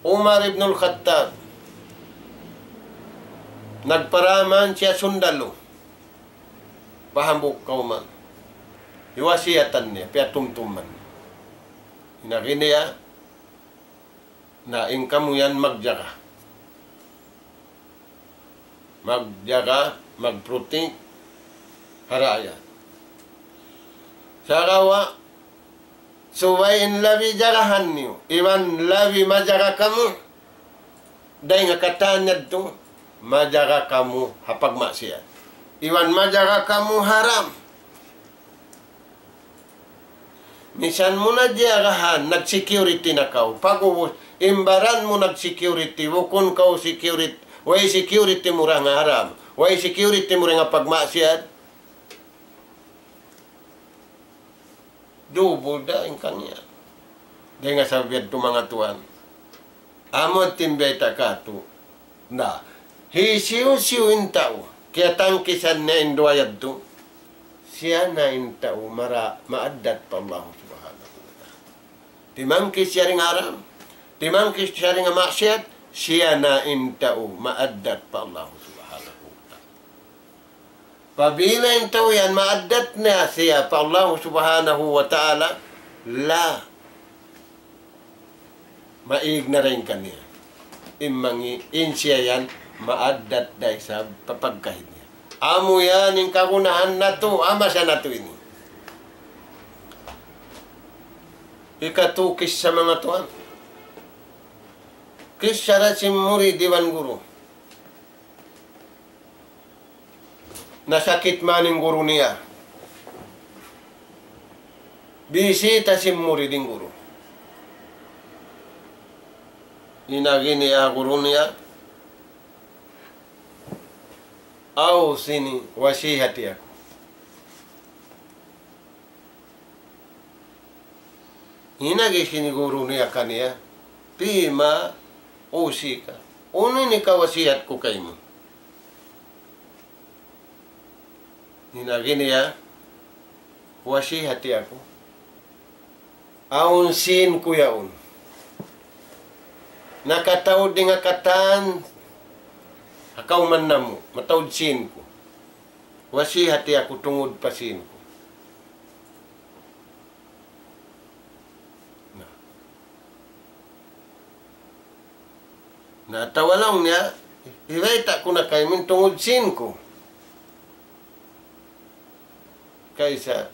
Umar ibn al-Khattab, nagparaman siya sundalu pa hambuuk kawman. Hiwasiyatan niya, piyatumtuman. In agi niya, na in kamu yan magjaga. Magjaga, mag-protect, Haraya. Sagawa', subay in labi jagahan niyu, iban labi majaga kamu, dayn ha katan yadtu, majaga kamu ha pagmaksiyat. Iban majaga kamu haram. Misan mu na jagahan, nag-security na kaw. Pag'ubus, in baran mu nag-security, bukun kaw security, way security mu dayn ha haram, way security mu dayn ha pagmaksiyat. Dubul da in kaniya. Dayn ha sabab yadtu manga tuwan. Amu in bayta' katu'. Na, hisiyu-siyu in tau kiyatangkisan niya in duwa yadtu, siya na in tau mara-, maaddat pa Allah Subhanahu wa Ta'ala. Timangkis siya dayn ha haram, timangkis siya dayn ha maksiyat, siya na in tau maaddat pa Allah Subhanahu wa Ta'ala. Pabila in tau yan maaddat na siya pa Allah Subhanahu wa Ta'ala, la, maig na dayn kaniya. Imma in siya yan maaddat da isab pa pagkahi niya. Amu yan in kagunahan natu', ha masa natu' ini. Hikatu kissa manga tuwan. Kissa da sin murid iban guru. Nasakit man in guru niya. Bisita sin murid in guru. In agi niya guru niya, "Awsini, wasihati aku." In agi sin guru niya kaniya, "Fima usika?" Unu in hikawasihat ku kaymu? In agi niya, "Wasihati aku. Awn sin ku yaun. Nakataud dayn ha katan, ha kawman namu', mataud sin ku. Wasihati aku tungud pa sin ku." Na. Na, atawa laung niya, "Hibayta' ku na kaymu in tungud sin ku." Kaysa,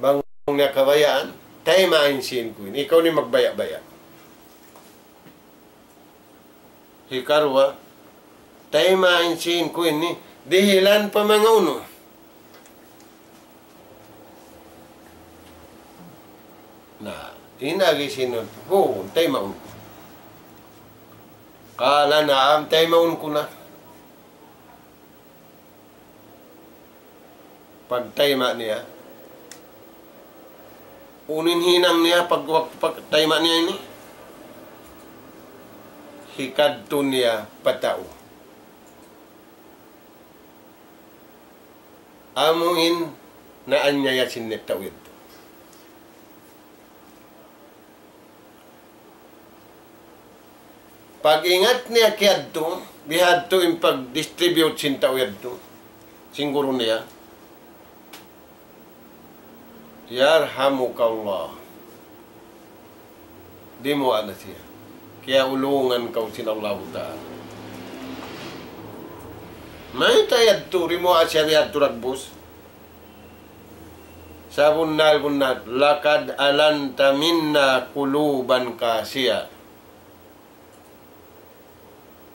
bang niya kabayaan, taymaun in sin ku ini. Ikaw in magbaya'-baya'. Hikaruwa, taymaun in sin ku ini, dihilan pa manga unu. Na, in agi sin unu, "Hu, taymaun ku." Qala, "Na'am, taymaun ku na." Pagtayma' niya, unu in hinang niya pag, pag, pagtayma' niya ini? Hikadtu niya pa tau. Amu in naanyaya sin tau yadtu. Pag-ingat niya kiyadtu, bihadtu in pag-distribute sin tau yadtu, sin guru niya. Yarhamukallah. Dimuwaa na siya. Kiyaulungan kaw sin Allahu Ta'ala. Mayta' yadtu, dimuwaa siya bihadtu dagbus. Sabunnal-bunnal, لقد ألنت منا قلوبا قاسية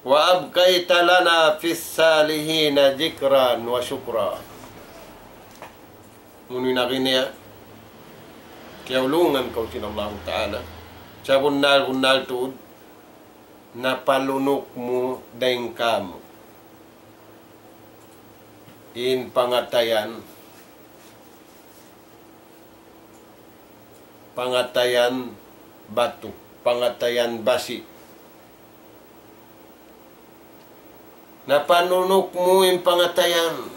وأبقيت لنا في الصالحين ذكرا وشكرا. Unu in agi niya, kiyaulungan kaw sin Allahu Ta'ala. Sabunnal-bunnal tuud, napalunuk mu dayn kāmu' in pangatayan, pangatayan batu, pangatayan basi'. Napalunuk mu in pangatayan.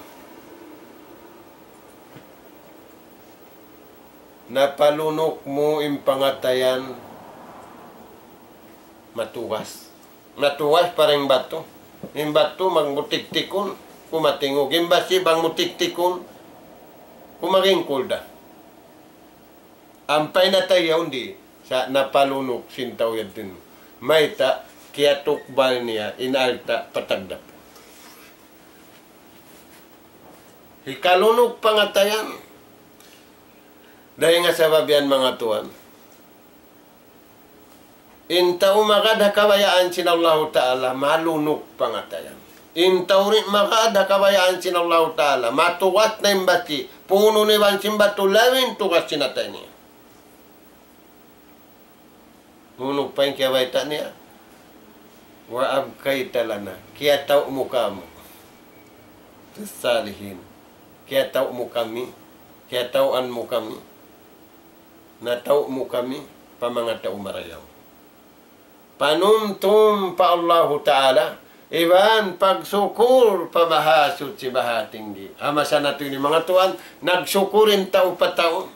Napalunuk mu in pangatayan matugas. Matugas pa dayn batu. In batu bang mu tiktikun, kumatingug. In basi' bang mu tiktikun, kumagingkul da. Ampa in atay yaun di', sa' napalunuk sin tau yadtu. Mayta', kiyatukbal niya in alta' pa tagdapu. Hikalunuk pangatayan. Dayn ha sabab yan, manga tuwan, in tau magad ha kabayaan sin Allahu Ta'ala, malunuk pangatayan. In tau di' magad ha kabayaan sin Allahu Ta'ala, matugas na in basi, punu' na iban sin batu, labi in tugas sin atay niya. Unu pa in kiyabayta' niya? وأبقيت لنا, kiyatau' mu kāmu'. في الصالحين, kiyatau' mu kami, kiyatauan mu kami, natau' mu kami pa manga tau marayaw. Panumtum pa Allahu Ta'ala, iban pagsukur pa Mahasuchi Mahatinggi. Ha masa natu' ini, manga tuwan, nagsukur in tau pa tau,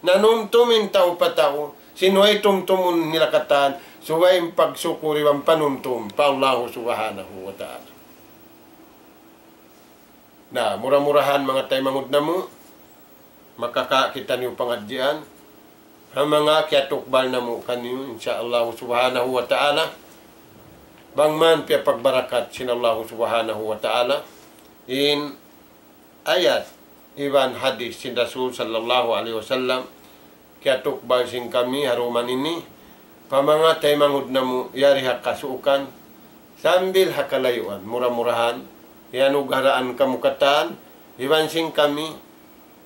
nanumtum in tau pa tau, sin way tumtumun nila katan, subay in pagsukur iban panumtum pa Allahu Subhanahu wa Ta'ala. Na, mura-murahan, manga taymanghud namu', makakawa' kitaniyu pangadjian ha manga kiyatukbal namu' kaniyu, insya Allah Subhanahu wa Ta'ala. Bang man piyapagbarakat sin Allah Subhanahu wa Ta'ala in ayat iban hadith sin Rasul sallallahu alayhi wasallam, kiyatukbal sin kami ha dum ini, pa manga taymanghud namu' yari ha kasuukan sambil ha kalayuan. Mura-murahan, iyanugharaan kamu katan, iban sin kami,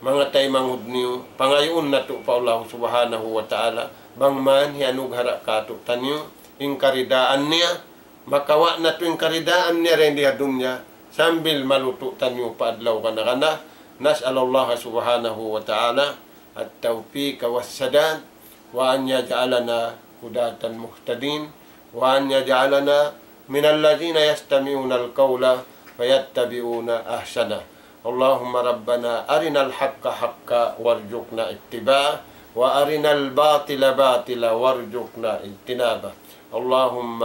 manga taymanghud niyu, pangayuun natu' pa Allah Subhanahu wa Ta'ala, bang man hiyanughara' kātu'niyu in karidaan niya, makawa' natu' in karidaan niya dayn di ha dunya, sambil malutu' taniyu pa adlaw kana-kana. نسأل الله سبحانه وتعالى التوفيق والسداد، وأن يجعلنا هداة مهتدين، وأن يجعلنا من الذين يستمعون القول فيتبعون أحسنه. اللهم ربنا أرنا الحق حقا وارزقنا اتباعه، وأرنا الباطل باطلا وارزقنا اجتنابه. اللهم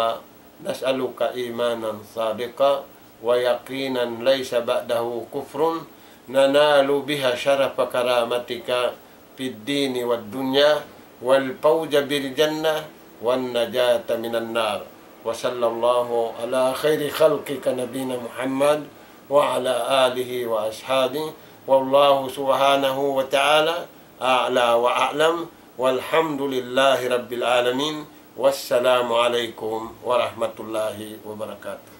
نسألك إيمانا صادقا ويقينا ليس بعده كفر، ننال بها شرف كرامتك في الدين والدنيا، والفوز بالجنة، والنجاة من النار. وصلى الله على خير خلقك نبينا محمد وعلى آله وأصحابه. والله سبحانه وتعالى أعلى وأعلم. والحمد لله رب العالمين. والسلام عليكم ورحمة الله وبركاته.